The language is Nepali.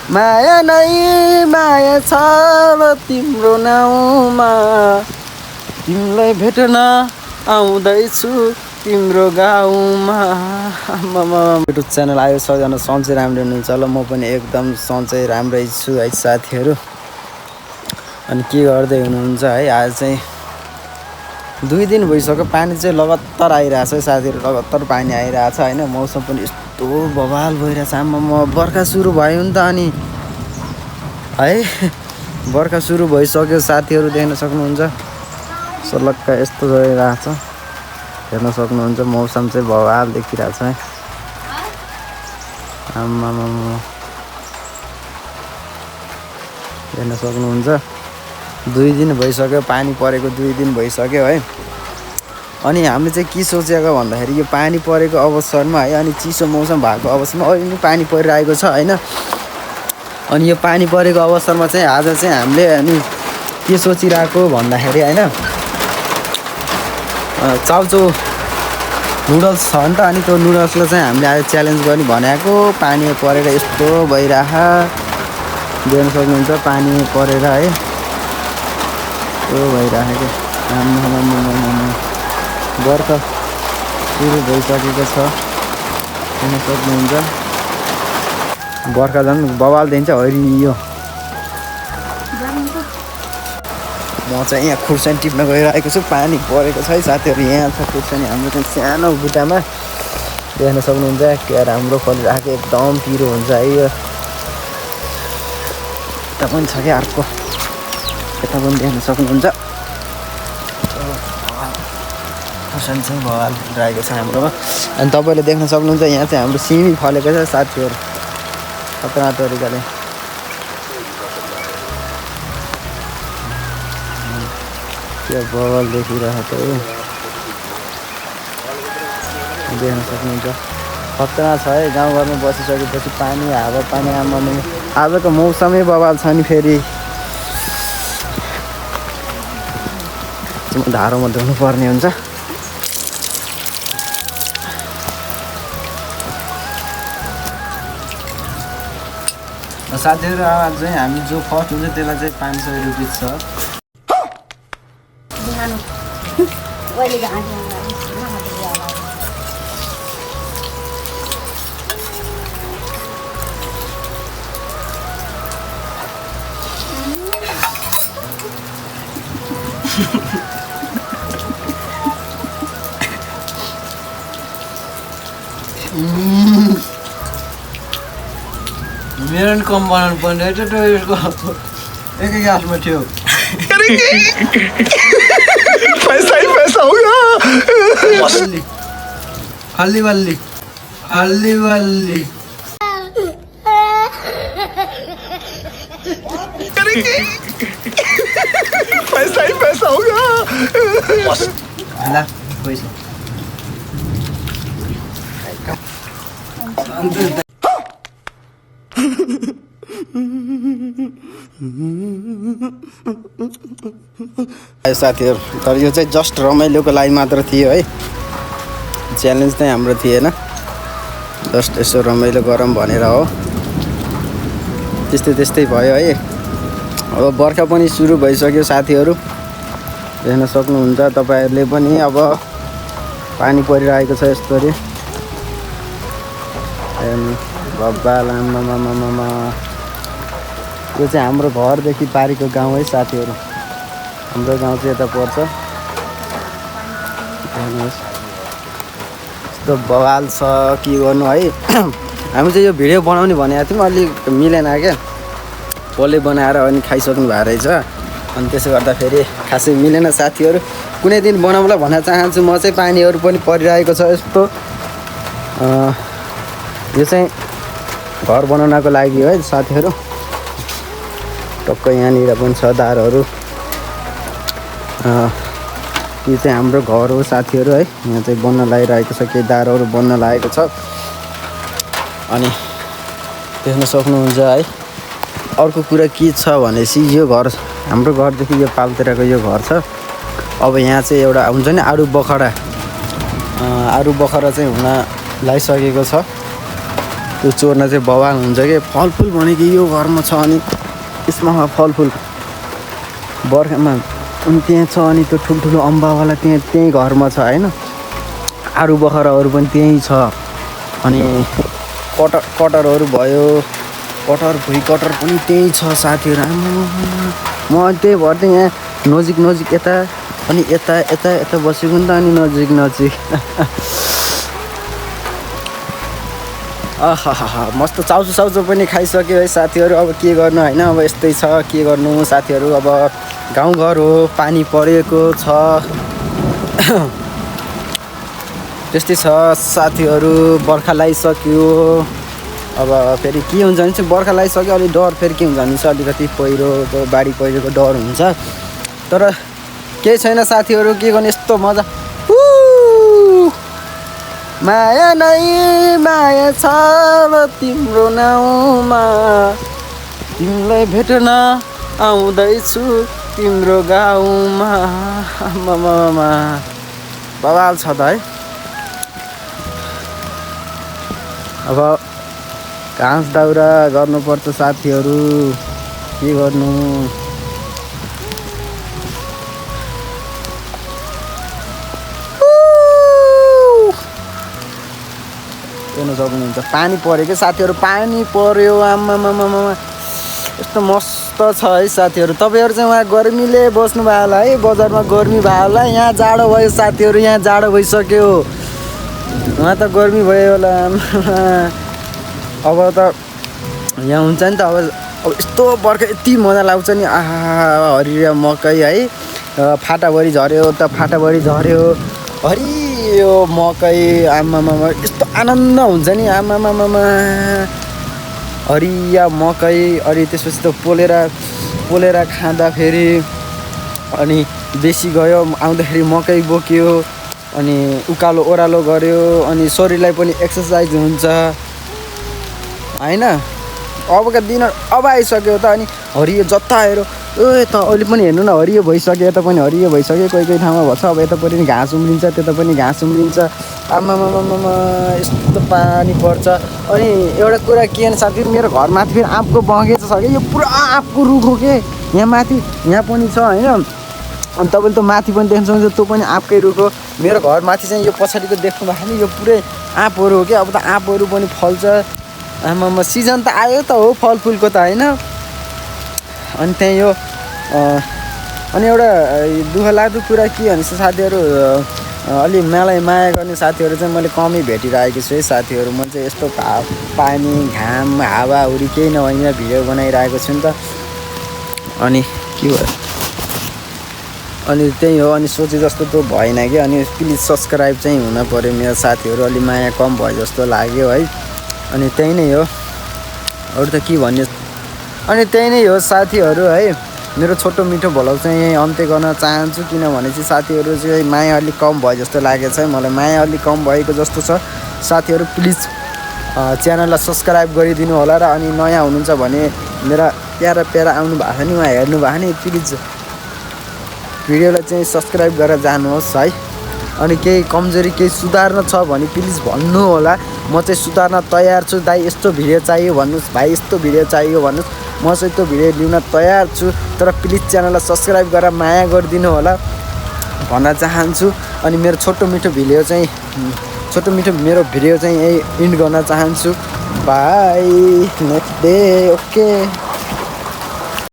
माया नै माया छ तिम्रो नाउँमा तिमीलाई भेट्न आउँदैछु तिम्रो गाउँमा युट्युब च्यानल आयो सबजना सन्चै राम्रो हुनुहुन्छ ल म पनि एकदम सन्चै राम्रै छु है साथीहरू अनि के गर्दै हुनुहुन्छ है आज चाहिँ 2 दिन भइसक्यो पानी चाहिँ लगातार आइरहेछ है साथीहरू लगातार पानी आइरहेछ हैन मौसम पनि यस्तो बवाल भइरहेछ आम्मामा बर्खा सुरु भयो नि त अनि है बर्खा सुरु भइसक्यो साथीहरू देख्न सक्नुहुन्छ सलक्क यस्तो गइरहेछ हेर्न सक्नुहुन्छ मौसम चाहिँ बवाल देखिरहेछ है आम्मामा हेर्न सक्नुहुन्छ 2 दिन भइसक्यो पानी परेको 2 दिन भइसक्यो है अनि हामीले चाहिँ के सोचेको भन्दाखेरि यो पानी परेको अवसरमा है अनि चिसो मौसम भएको अवसरमा अहिले पनि पानी परिरहेको छ हैन अनि यो पानी परेको अवसरमा चाहिँ आज चाहिँ हामीले अनि के सोचिरहेको भन्दाखेरि हैन चाउचाउ नुडल्स छ नि त अनि त्यो नुडल्सलाई चाहिँ हामीले आज च्यालेन्ज गर्ने भनेको पानी परेर यस्तो भइराख देख्न सक्नुहुन्छ पानी परेर है यो भइराखेको बर्खा सुरु भइसकेको छ देख्न सक्नुहुन्छ बर्खा झन् बवाल दिन्छ हरियो म चाहिँ यहाँ खुर्सानी टिप्न गइरहेको छु पानी परेको छ है साथीहरू यहाँ छ खुर्सानी हाम्रो चाहिँ सानो बुट्टामा देख्न सक्नुहुन्छ क्या राम्रो फलिरहेको एकदम पिरो हुन्छ है यो यता पनि छ क्या अर्को यता पनि देख्न सक्नुहुन्छ खुर्सानी चाहिँ बवाल फलिरहेको छ हाम्रोमा अनि तपाईँले देख्न सक्नुहुन्छ यहाँ चाहिँ हाम्रो सिमी फलेको छ साथीहरू खतरा तरिकाले क्या बवाल देखिरहेको हो देख्न सक्नुहुन्छ खतरा छ है गाउँघरमा बसिसकेपछि पानी हावा पानी आमामा आजको मौसमै बवाल छ नि फेरि धारोमा धुनु पर्ने हुन्छ साथीहरू आज चाहिँ हामी जो फर्स्ट हुन्छ त्यसलाई चाहिँ 500 रुपियाँ छ मेरो नि कम बनाउनु पर्ने रहेछ यसको एकै ग्यासमा थियो पैसा ही पैसा होगा हल्ली बल्ली हल्ली बल्ली पैसा ही पैसा होगा ला पैसा साथीहरू तर यो चाहिँ जस्ट रमाइलोको लागि मात्र थियो है च्यालेन्ज चाहिँ हाम्रो थिएन जस्ट यसो रमाइलो गरौँ भनेर हो त्यस्तै भयो है अब बर्खा पनि सुरु भइसक्यो साथीहरू देख्न सक्नुहुन्छ तपाईँहरूले पनि अब पानी परिरहेको छ यस्तरी बाबा लामा यो चाहिँ हाम्रो घरदेखि पारीको गाउँ है साथीहरू हाम्रो गाउँ चाहिँ यता पर्छ हेर्नुहोस् यस्तो बवाल छ के गर्नु है हामी चाहिँ यो भिडियो बनाउने भनेको थियौँ अलिक मिलेन क्या कसले बनाएर अनि खाइसक्नु भएको रहेछ अनि त्यसो गर्दाखेरि खासै मिलेन साथीहरू कुनै दिन बनाउँला भन्न चाहन्छु म चाहिँ पानीहरू पनि परिरहेको छ यस्तो यो चाहिँ घर बनाउनको लागि है साथीहरू टक्क यहाँनिर पनि छ दारहरू यो चाहिँ हाम्रो घर हो साथीहरू है यहाँ चाहिँ बन्न लागिरहेको छ केही दारहरू बन्न लागेको छ अनि देख्न सक्नुहुन्छ है अर्को कुरा के छ भनेपछि यो घर हाम्रो घरदेखि यो पालतिरको यो घर छ अब यहाँ चाहिँ एउटा हुन्छ नि आरु बखरा चाहिँ हुन लागिसकेको छ त्यो चोर्न चाहिँ बवाल हुन्छ कि फलफुल भनेको यो घरमा छ अनि यसमा फलफुल बर्खामा अनि त्यहाँ छ अनि त्यो ठुल्ठुलो अम्बावाला त्यहीँ घरमा छ होइन आरू बखराहरू पनि त्यहीँ छ अनि कटरहरू भयो भुइँ कटर पनि त्यहीँ छ साथीहरू म त्यही भएर चाहिँ यहाँ नजिक यता अनि यता बसेको नि त अनि नजिक आहा मस्त चाउचो पनि खाइसक्यो है साथीहरू अब के गर्नु होइन अब यस्तै छ के गर्नु साथीहरू अब गाउँघर हो पानी परेको छ त्यस्तै छ साथीहरू बर्खा लगाइसक्यो अब फेरि के हुन्छ भने चाहिँ बर्खा लगाइसक्यो अलिक डर फेरि के हुन्छ भने चाहिँ अलिकति पहिरोको बाढी पहिरोको डर हुन्छ तर केही छैन साथीहरू के गर्ने यस्तो मजा माया नै माया छ तिम्रो नाउँमा तिमीलाई भेट्न आउँदैछु तिम्रो गाउँमा बवाल छ त है अब घाँस दाउरा गर्नुपर्छ साथीहरू के गर्नु हेर्नु सक्नुहुन्छ पानी पऱ्यो साथीहरू पानी पर्यो आमामामा यस्तो मस्त छ है साथीहरू तपाईँहरू चाहिँ उहाँ गर्मीले बस्नु भयो होला है बजारमा गर्मी भयो होला यहाँ जाडो भयो साथीहरू यहाँ जाडो भइसक्यो उहाँ त गर्मी भयो होला अब त यहाँ हुन्छ नि त अब यस्तो बर्खा यति मजा लाग्छ नि हरियो मकै है फाटाभरि झऱ्यो त फाटाभरि झऱ्यो हरियो मकै आमामा यस्तो आनन्द हुन्छ नि आमामामा हरिया मकै अनि त्यसपछि त पोलेर खाँदाखेरि अनि बेसी गयो आउँदाखेरि मकै बोक्यो अनि उकालो ओह्रालो गऱ्यो अनि शरीरलाई पनि एक्सर्साइज हुन्छ होइन अबका दिन अब आइसक्यो त अनि हरियो जता हेऱ्यो त अहिले पनि हेर्नु न हरियो भइसक्यो यता पनि हरियो भइसक्यो कोही ठाउँमा भन्छ अब यता पनि घाँस उम्रिन्छ त्यता पनि घाँस उम्रिन्छ आमामामा यस्तो पानी पर्छ अनि एउटा कुरा के भने साथी मेरो घरमाथि फेरि आँपको बगैँचा छ कि यो पुरा आँपको रुख हो के यहाँ माथि यहाँ पनि छ होइन अनि तपाईँले त माथि पनि देख्न सक्नुहुन्छ त्यो पनि आँपकै रुख हो मेरो घरमाथि चाहिँ यो पछाडिको देख्नु भएको नि यो पुरै आँपहरू हो कि अब त आँपहरू पनि फल्छ आमामा सिजन त आयो त हो फलफुलको त होइन अनि त्यहाँ यो अनि एउटा दुःख लाग्दो कुरा के भने साथीहरू अलि मलाई माया गर्ने साथीहरू चाहिँ मैले कमै भेटिरहेको छु है साथीहरू म चाहिँ यस्तो पानी घाम हावाहुरी केही नभएर भिडियो बनाइरहेको छु नि त अनि के भयो अनि त्यही हो अनि सोचे जस्तो त भएन कि अनि प्लिज सब्सक्राइब चाहिँ हुन पऱ्यो मेरो साथीहरू अलि माया कम भयो जस्तो लाग्यो है अनि त्यही नै हो अरू त के भन्ने अनि त्यही नै हो साथीहरू है मेरो छोटो मिठो भ्लग चाहिँ यहीँ अन्त्य गर्न चाहन्छु किनभने चाहिँ साथीहरू चाहिँ माया अलिक कम भयो जस्तो लागेको छ मलाई माया अलिक कम भएको जस्तो छ साथीहरू प्लिज च्यानललाई सब्सक्राइब गरिदिनु होला र अनि नयाँ हुनुहुन्छ भने मेरा प्यारा आउनु भएको छ नि उहाँ हेर्नु भएको नि प्लिज भिडियोलाई चाहिँ सब्सक्राइब गरेर जानुहोस् है अनि केही कमजोरी केही सुधार्न छ भने प्लिज भन्नु होला म चाहिँ सुधार्न तयार छु दाइ यस्तो भिडियो चाहियो भन्नुहोस् भाइ यस्तो भिडियो चाहियो भन्नुहोस् म चाहिँ त्यो भिडियो लिन तयार छु तर प्लिज च्यानललाई सब्सक्राइब गरेर माया गरिदिनु होला भन्न चाहन्छु अनि मेरो छोटो मिठो भिडियो चाहिँ यही इन्ड गर्न चाहन्छु बाई नेक्स्ट डे ओके